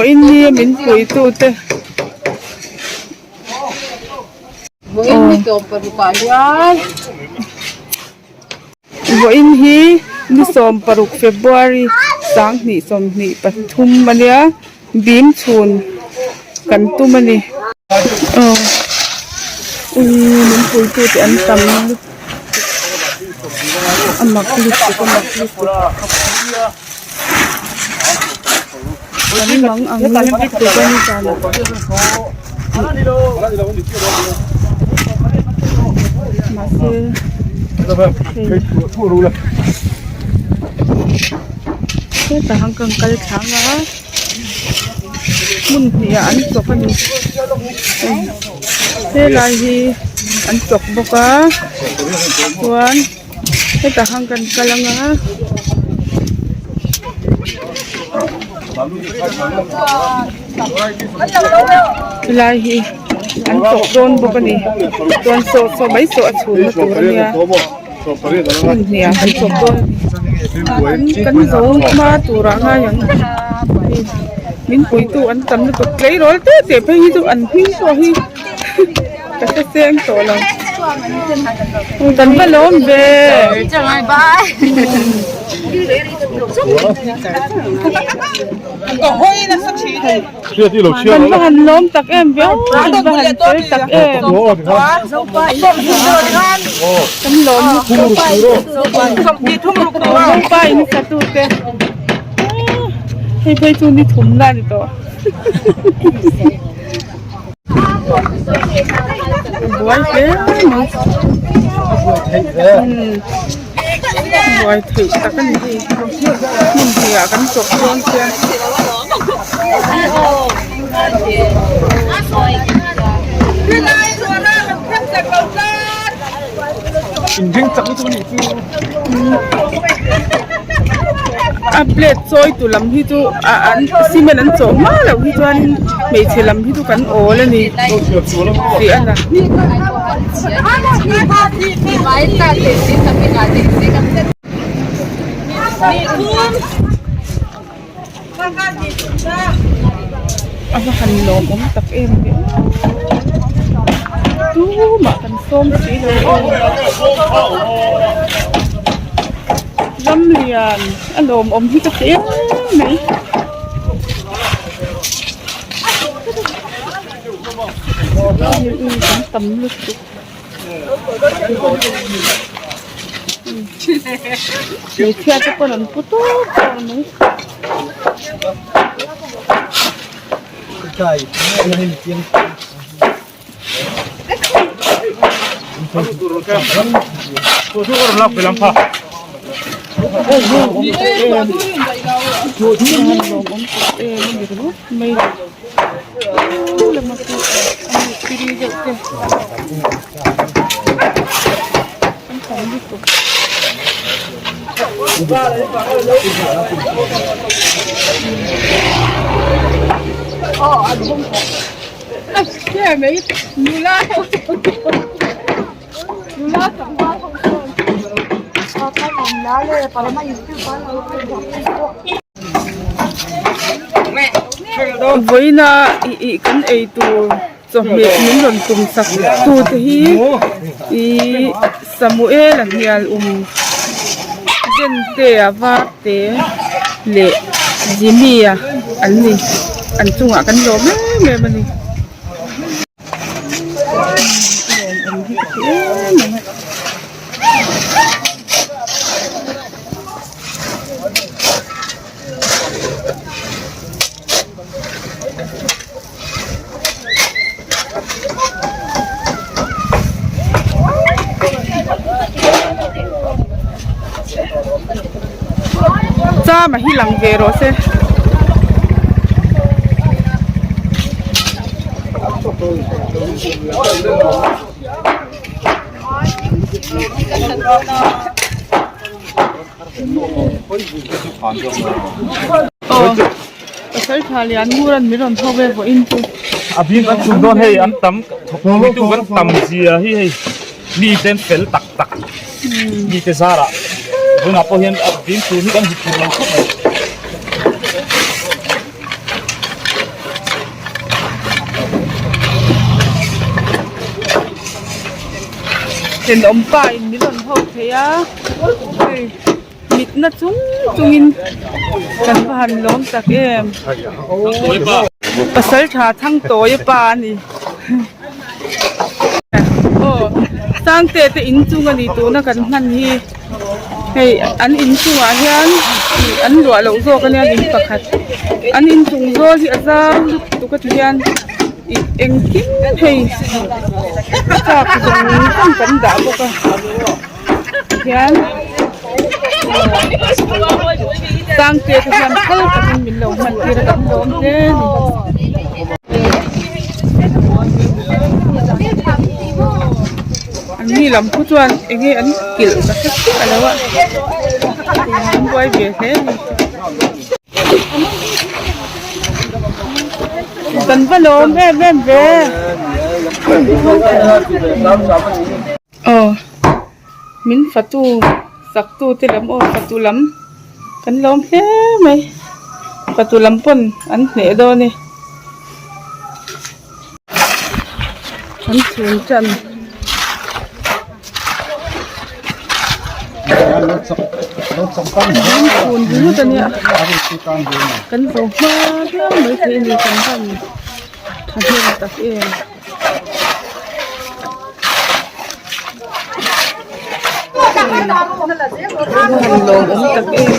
Vawiin ni a min puitute. Vawiin ni tawp parukah hian. Vawiin hi ni 16 February 2023 ania bim chhun kan tum a ni. Aw ui min puitute an tam lutuk a mak lutuk a mak lutuk. Kan mang ang lutuk a ni zanah. Mahse hei hetah hian kan kal thlang a hmun hnih ah an chawk a ni helai hi an chawk bawk a chuan hetah hian kan kal ang a. Helai hi an chawk dawn bawk a ni chuan saw saw mai saw a chhun na tur a nia hmun hnih ah kan chawk dawn a ni kan zo hma turah ngai ang min puitu an tam lutuk tleirawl te te phei hi chu an hming pawh hi ka hre seng tawh lo kan va lawm ve. Kan va han lawm tak em ve aw kan va han fel tak em kan lawm zopa in satu te hei phei chu ni thum na ni tawh. Buai hle mai buai theih tak a ni hei hmun hnih ah kan chawp dawn chiang. A plate chawi tu lam hi chu ah an cement an chawh hma loh hi chuanin hmeichhe lam hi chu kan awl a ni tih a lang. A va han lawmawm tak em ve aw tumah kan sawm si lo aw ram lian a lawmawm hi ka ti em mai. Kan tam lutuk. Hmeichhia te pawn an pu tawp tawp mai. Vawiina ih ih kan ei tur chawhmeh min rawn tum sak tu te hi ihh Samuel a hnial um Jente a var te leh Jimmy a an ni an chungah kan lawm em em a ni. Chama hi lang ve rawh se. Aw pasal tha lian ngur an min rawn tho ve vawiin chu. A bik an chhun dawn hei an tam thawkpuitu kan tam zia hi hei mi te an fel tak tak mi te zarah tunah pawh hian a bik tur hi kan hmu thei lo khawp mai. Thenawm pa in min rawn ho thei a hei mitna chung chungin kan va han lawm tak em pasal tha Thangtawia pa a ni aw Sangte te inchung a ni tuna kan hman hi hei an inchungah hian ih an luah loh zawk ania in pakhat an inchung zawl hi a zau lutuk a ti hian. Ih engkim hei chak zawng zawng kan dah bawk a tihian Sangte te hian phal takin min lo hman tir a kan lawm hle a ni. An ni lam khu chuan eng nge an kilh ka hre chiah lo a an buai ve hle a ni. Kan va lawm em em ve. Aw min fatu sak tu te lam aw fatu lam kan lawm hle mai fatu lam pawn an hneh dawn e an chhun tan. Thingkung ringawt a nia kan zo hma viau mai thei a ni kan van thahnem tak em. Han lawmawm tak em.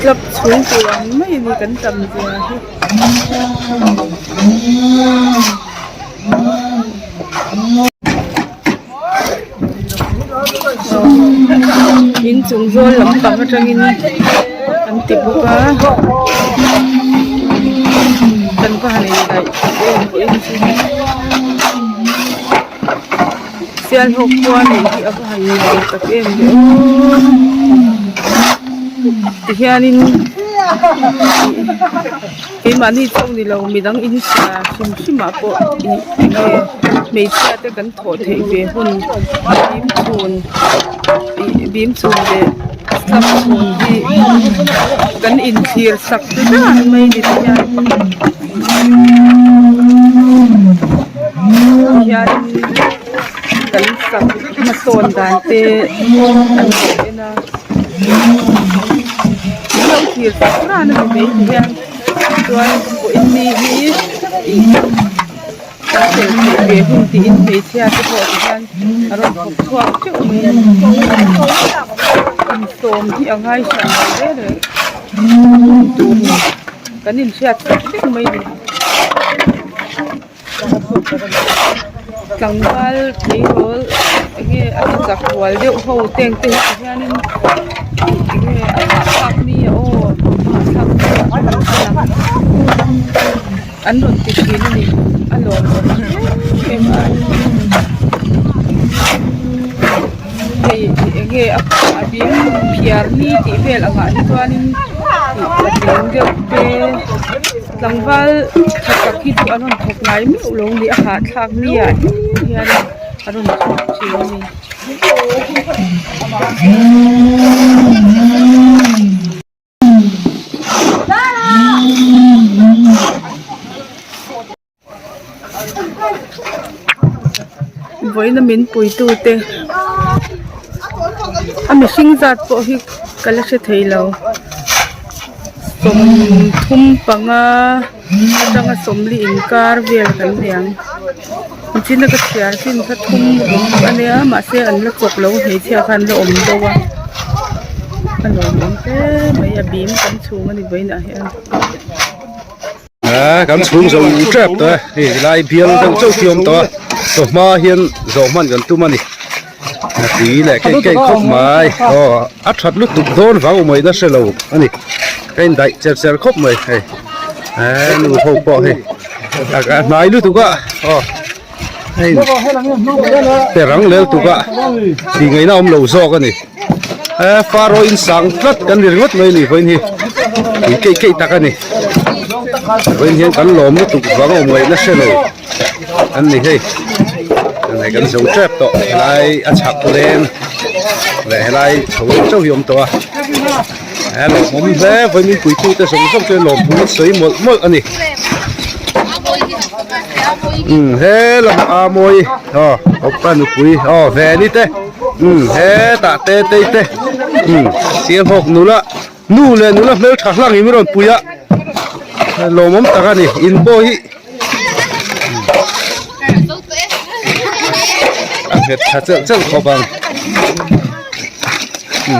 Club chhung tur ang mai a ni kan tam zia hi. Inchung zawl lampang atangin an ti bawk a kan va han indaih tak em pawhin chu Sialhawk khua nih hi a va han nuam tak em ve aw tihianin keimahni chauh ni lo midang inhria hrim hrim ah pawh ih enge hmeichhia te kan thawh theih ve hun bim chhun ih bim chhun leh slap chhun hi kan inthlir sak zan mai ni te hian tihianin kan sak hmasawn dan te an rawn en a min lo thlir sak ran a ni mai ti hian chuan vawiin ni hi ih. Kan tel theih ve hun tiin hmeichhia te pawh ti hian a rawn thawk chhuak teuh mai a ni. Insawm hi a ngai hran lo reng reng a hun tur hi kan inhriat sak vek mai a ni. Tlangval tleirawl enge a chak rual deuh ho teng te hi ti hianin enge a hahthlak ni a aw a hahthlak ni a a lang. An rawn ti thin a ni a lawm awm em em a hei eng nge a bing phiar ni tih vel ang ah hi chuanin ih patling deuh te tlangval tha tak hi chu an rawn thawk ngai meuh lo a ni a hahthlak ni ah hian a rawn thawk thin a ni. Vawiina min puitu te a mihring zat pawh hi ka la hre thei lo 35 atanga 40 inkar vel kan nei ang nichina ka chhiar chin kha thum ruk ania mahse an la chawp lo hmeichhia khan la awm deuh a a lawmawm hle mai a bim kan chhung a ni vawiinah hian. Eee kan chhung zo tep tawh e hei helai bial deuh chauh hi a awm tawh a chawhma hian zawh hman kan tum a ni a tui leh keih keih khawp mai aw a that lutuk dawn vang awm ngaihna hre lo a ni ka indaih cher cher khawp mai hei eee nu ho pawh hei a hnai lutuk a aw hei terang lel tuk a tih ngaihna awm lo zawk a ni eee faro in sang tlat kan ni ringawt mai a ni vawiin hi tui keih keih tak a ni vawiin hian kan lawm lutuk vang awm ngaihna hre lo an ni hei hei kan zo tep tawh helai a chhak leng leh helai chho chauh hi a awm tawh a he lawmawm hle vawiin min puitu te zawng zawng chu lawmphung an sawi mawlh mawlh a ni umm he lamah a mawi aw awpa nupui aw veni te umm hetah te tei te umm sialhawk nula nu leh nula hmeltha hlang in rawn pui a lawmawm tak a ni in pawh hi a nghet tha chelh chelh khawp ang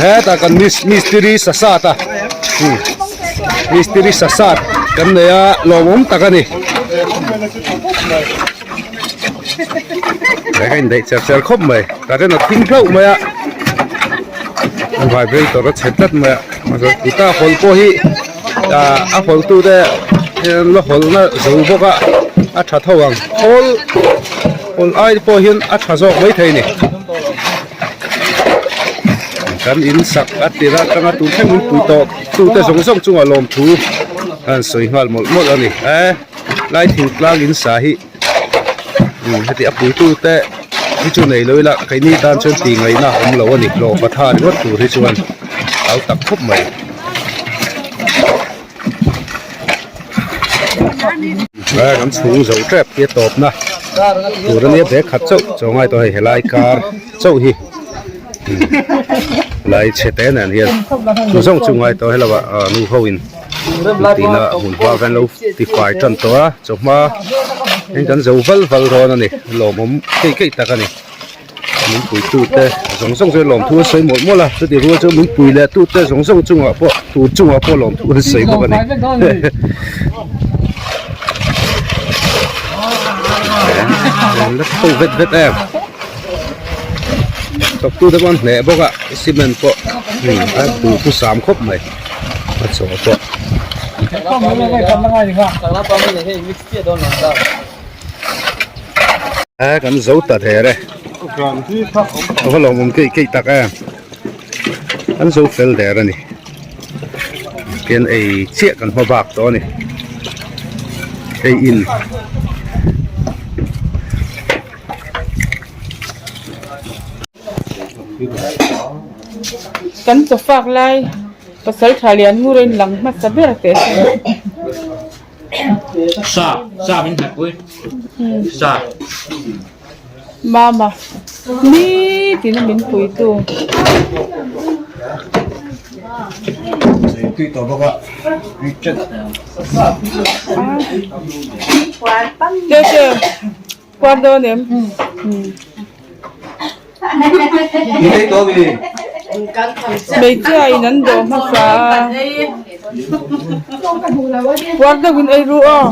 hetah kan mistiri sasat a mistiri sasat kan nei a lawmawm tak a ni he ka indaih cher cher khawp mai current a thim hlauh mai a vibrator a chhe tlat mai a guitar hawlh pawh hi ah a hawlh tu te hian la hawlh na zo bawk a a tha tho ang khawl hawlh ai pawh hian a tha zawk maithei a ni kan in sak a tir atanga tun thleng min pui tawh tu te zawng zawng chungah lawmthu a han sawi nghal mawlh mawlh a ni e lai thingtlang in sa hi heti a puitu te hi chu nei lo ila keini tan chuan tih ngaihna a awm lo a ni hlawh patha ringawt tur hi chuan a lo tak khawp mai. Kan chhung zo tep hi a tawp na tur ania bag khat chauh chaw ngai tawh hei helai kar chauh hi helai chhe te nen hian chu zawng chu ngai tawh hello ah nu ho in tina hmun hma khan lo ti fai tan tawh a chawhma heng kan zo val val dawn a ni lawmawm keih keih tak a ni min pui tu te zawng zawng chu lawmthu an sawi mawlh mawlh a chuti rual chu min pui leh tu te zawng zawng chungah pawh tur chungah pawh lawmthu an sawi bawk a ni la tho vet vet em thawktu te pawh an hneh bawk a cement pawh a duh thu sam khawp mai a chaw pawh. A kan zo ta der e a va lawmawm keih keih tak em an zo fel der a ni tian ei chiah kan hma bak tawh a ni ei in. Kan chaw fak lai pasal tha lian ngur a inlang hmasa ber teh se. Sa sa min hnek pui sa. Mama nitin a min pui tu. Che che Puar dawn em? Hmeichhia in an dawh hmasa a. Puar deuh in ei ru aw.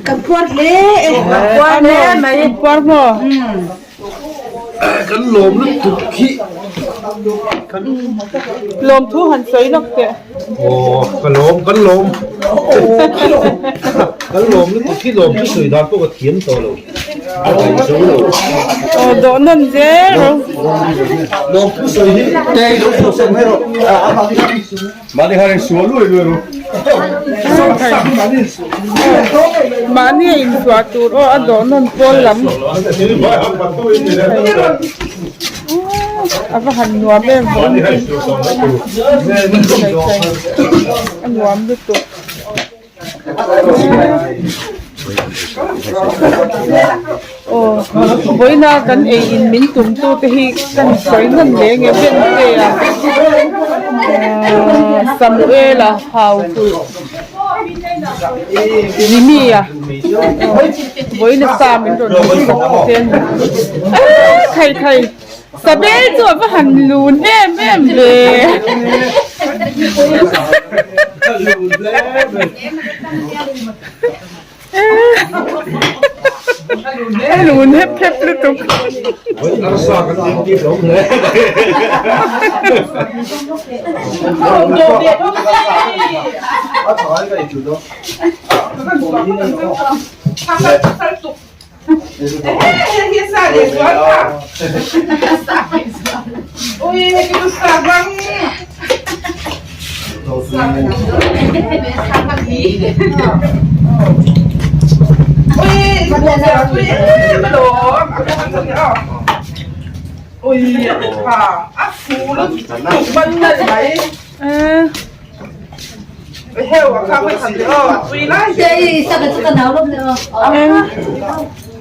Kan puar hle e. Puar hle mai. Puar maw? Kan lawm lutuk hi. Lawm thu han sawi lawk teh. Aw ka lawm kan lawm. Kan lawm lutuk hi lawm thu sawi dan pawh ka thiam tawh lo. A daih zo lo. Aw dawh nawn zel ro. Lawm thu sawi hi te i lo sawi sawi mai rawh. Mahni khan in sual luai luai ru. Mahni a insuah tur aw a dawh nawn pawl lam. A va han nuam em vawng hi. A nuam lutuk. Aw vawiina kan ei in min tum tu te hi kan sawi nawn leh nge Bente a ahh Samuela hau kulh Jimmy a vawiina sa min rawn sak te a ni eee khai khai Sabel chu a va han lun em em ve. A lun hep hep lutuk.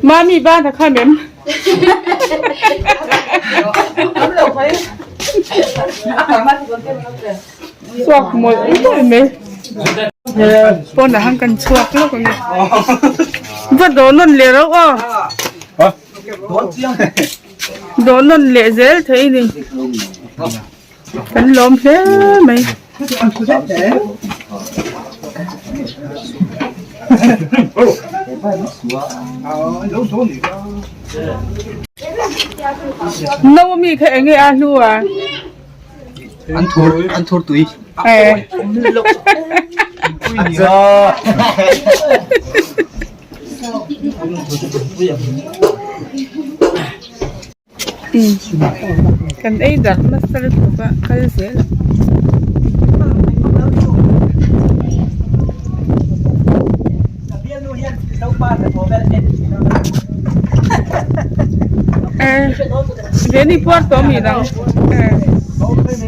Mami ban a kha mem. Chhuak mawlh mawlh mai. Pawnah han kan chhuak lawk ang e. Va dawh nawn leh rauh aw. Dawh nawn leh zel thei a ni. Kan lawm hle mai. No ami kha enge a hlu a? An thur an thur tui. Eh. Kan ei darh nasa lutuk a kal zel ang. Veni puar tawh mi dang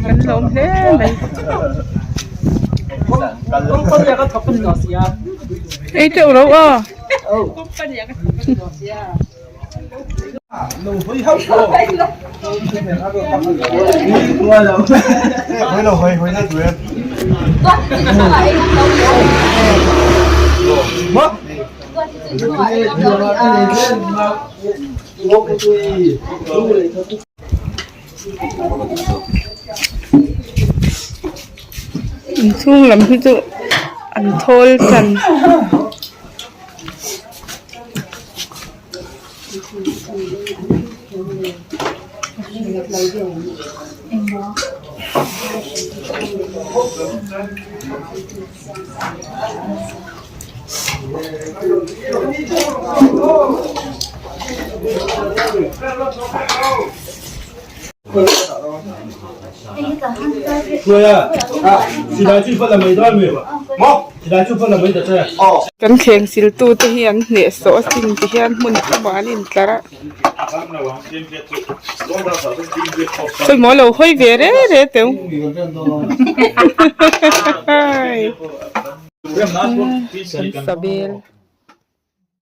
kan lawm hle mai. Ei teuh lo aw. Inchhung lam hi chu an thawl tan. Kan thleng sil tu te hi an hneh sawh a sin ti hian hmun thumah an intlar a sawi lo hawi ve re re teu kan sabel.